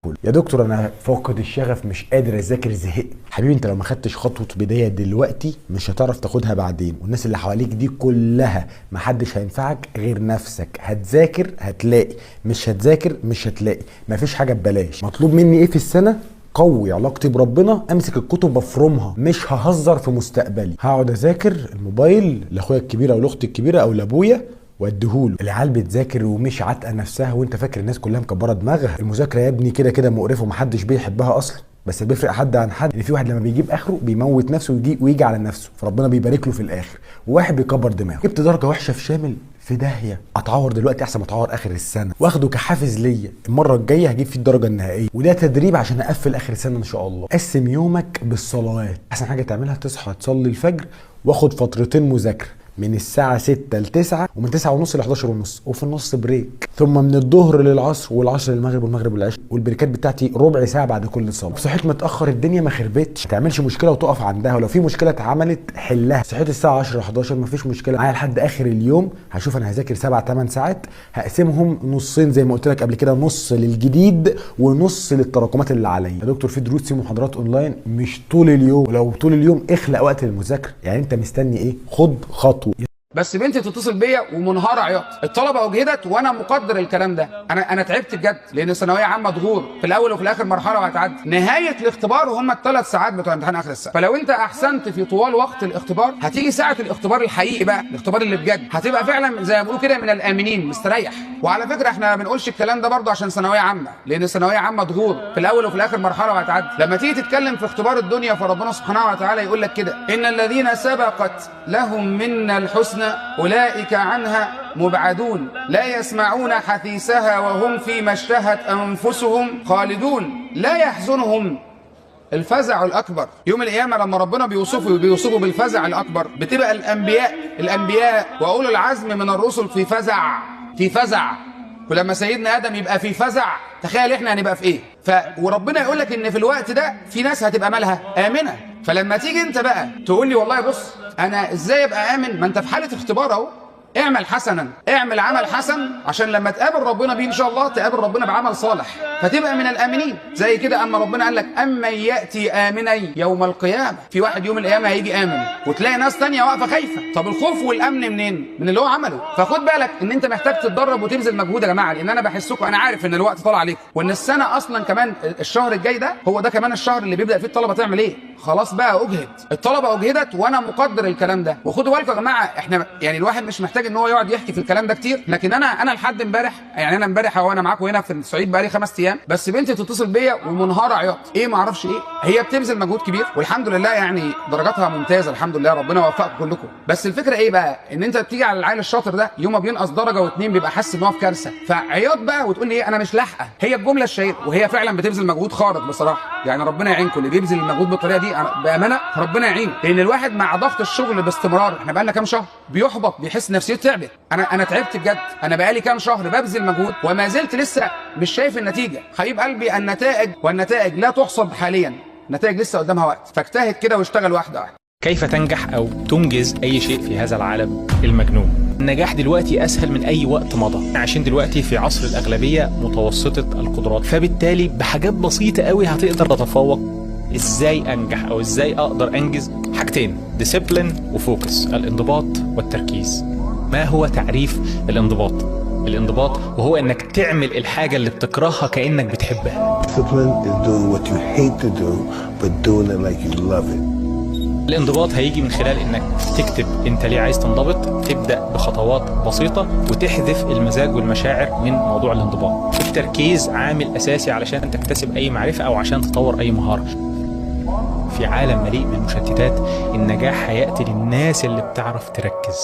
كله. يا دكتور انا فاقد الشغف، مش قادر اذاكر، زهقت. حبيبي انت لو ما خدتش خطوة بداية دلوقتي مش هتعرف تاخدها بعدين، والناس اللي حواليك دي كلها محدش هينفعك غير نفسك. هتذاكر هتلاقي، مش هتذاكر مش هتلاقي، مفيش حاجة ببلاش. مطلوب مني ايه في السنة؟ قوي علاقتي بربنا، امسك الكتب افرمها، مش ههزر في مستقبلي. هقعد اذاكر الموبايل لاخويا الكبير او لاختي الكبيرة او لابويا واديهوله. العيال بتذاكر ومش عاتقه نفسها، وانت فاكر الناس كلها مكبره دماغها. المذاكرة يا ابني كده كده مقرفة ومحدش بيحبها اصلا، بس بيفرق حد عن حد ان في واحد لما بيجيب اخره بيموت نفسه ويجي على نفسه، فربنا بيبارك له في الاخر، وواحد بيكبر دماغه. جبت درجه وحشة في شامل، في داهية، اتعور دلوقتي احسن ما اتعور اخر السنة، واخده كحافز ليا المرة الجاية هجيب فيه الدرجة النهائية، وده تدريب عشان اقفل اخر السنة ان شاء الله. قسم يومك بالصلوات، احسن حاجة تعملها تصحى تصلي الفجر، واخد فترتين مذاكرة من الساعة 6 ل 9، ومن 9 ونص ل 11 ونص، وفي النص break، ثم من الظهر للعصر، والعصر للمغرب، والمغرب للعشاء، والبريكات بتاعتي ربع ساعة بعد كل صلاة. صحيت متأخر الدنيا ما خربتش، ما تعملش مشكلة وتقف عندها، ولو في مشكلة اتعملت حلها. صحيت الساعة 10 11 مفيش مشكلة معايا لحد آخر اليوم، هشوف أنا هذاكر 7 8 ساعات، هقسمهم نصين زي ما قلت لك قبل كده، نص للجديد ونص للتراكمات اللي عليا. يا دكتور في دروس، في محاضرات اونلاين، مش طول اليوم، ولو طول اليوم اخلق وقت للمذاكرة. يعني انت مستني ايه؟ خد خطوة. بس بنتي تتصل بيا ومنهاره عياط، الطلبة اجهدت وانا مقدر الكلام ده، انا تعبت بجد، لان ثانوية عامة ضغور في الاول وفي الاخر مرحلة وهتعدي. نهاية الاختبار وهم الثلاث ساعات بتوع امتحان اخر السنة، فلو انت احسنت في طوال وقت الاختبار هتيجي ساعة الاختبار الحقيقي بقى، الاختبار اللي بجد، هتبقى فعلا زي ما بيقولوا كده من الامنين، مستريح. وعلى فكرة احنا ما بنقولش الكلام ده برضه عشان ثانوية عامة، لان ثانوية عامة ضغور في الاول وفي الاخر مرحلة وهتعدي. لما تيجي تتكلم في اختبار الدنيا فربنا سبحانه وتعالى يقول لك كده: ان الذين سبقت لهم منا الحسنى أولئك عنها مبعدون، لا يسمعون حثيثها وهم فيما اشتهت أنفسهم خالدون، لا يحزنهم الفزع الأكبر. يوم القيامة لما ربنا بيوصفه بالفزع الأكبر، بتبقى الأنبياء وأولو العزم من الرسل في فزع، في فزع. ولما سيدنا آدم يبقى في فزع، تخيل احنا هنبقى في ايه؟ وربنا يقول لك ان في الوقت ده في ناس هتبقى مالها آمنة. فلما تيجي انت بقى تقول لي والله بص انا ازاي ابقى آمن؟ ما انت في حالة اختبار اهو. اعمل حسنا، اعمل عمل حسن عشان لما تقابل ربنا بيه ان شاء الله تقابل ربنا بعمل صالح فتبقى من الامنين. زي كده اما ربنا قال لك: اما ياتي امنا يوم القيامة. في واحد يوم القيامة هيجي امن، وتلاقي ناس تانية واقفة خايفة. طب الخوف والامن منين؟ من اللي هو عمله. فخد بالك ان انت محتاج تتدرب وتبذل مجهود يا جماعة، لان انا بحسكم، انا عارف ان الوقت طال عليكم، وان السنة اصلا كمان الشهر الجاي ده هو ده كمان الشهر اللي بيبدا فيه الطلبة تعمل ايه؟ خلاص بقى اجهد، الطلبة اجهدت، وانا مقدر الكلام ده. وخدوا بالكم يا جماعة، احنا يعني الواحد مش محتاج ان هو يقعد يحكي في الكلام ده كتير، لكن انا لحد امبارح، يعني انا امبارح وانا معاكم هنا في الصعيد بقالي 5 ايام، بس بنتي تتصل بيا ومنهاره عياط، ايه ما اعرفش ايه، هي بتبذل مجهود كبير والحمد لله، يعني درجاتها ممتازة الحمد لله، ربنا يوفقكم كلكم. بس الفكرة ايه بقى؟ ان انت بتيجي على العيل الشاطر ده يوم ما بينقص درجه واتنين بيبقى حاسس ان هو في كارثة، فعياط بقى وتقول لي ايه انا مش لاحقة. هي الجملة الشهيرة، وهي فعلا بتبذل مجهود خارق بصراحة، يعني ربنا يعينكم اللي بيبذل المجهود بالطريقة دي، بامانه ربنا يعينه، لان الواحد مع ضغط الشغل باستمرار، احنا بقى لنا كام شهر بيحبط، بيحس نفسيته تعبت. انا تعبت بجد، انا بقالي كام شهر ببذل مجهود وما زلت لسه مش شايف النتيجة. حبيب قلبي النتائج، والنتائج لا تحصد حاليا، النتائج لسه قدامها وقت، فاجتهد كده واشتغل واحدة واحدة. كيف تنجح أو تنجز أي شيء في هذا العالم المجنون؟ النجاح دلوقتي أسهل من أي وقت مضى، عشان دلوقتي في عصر الأغلبية متوسطة القدرات، فبالتالي بحاجات بسيطة قوي هتقدر تتفوق. إزاي أنجح أو إزاي أقدر أنجز؟ حاجتين: discipline و focus، الانضباط والتركيز. ما هو تعريف الانضباط؟ الانضباط وهو إنك تعمل الحاجة اللي بتكرهها كأنك بتحبها. Discipline is doing what you hate to do, but doing it like you love it. الانضباط هيجي من خلال انك تكتب انت ليه عايز تنضبط، تبدأ بخطوات بسيطة وتحذف المزاج والمشاعر من موضوع الانضباط. التركيز عامل اساسي علشان تكتسب اي معرفة او عشان تطور اي مهارة. في عالم مليء بالمشتتات، النجاح هيأتي للناس اللي بتعرف تركز.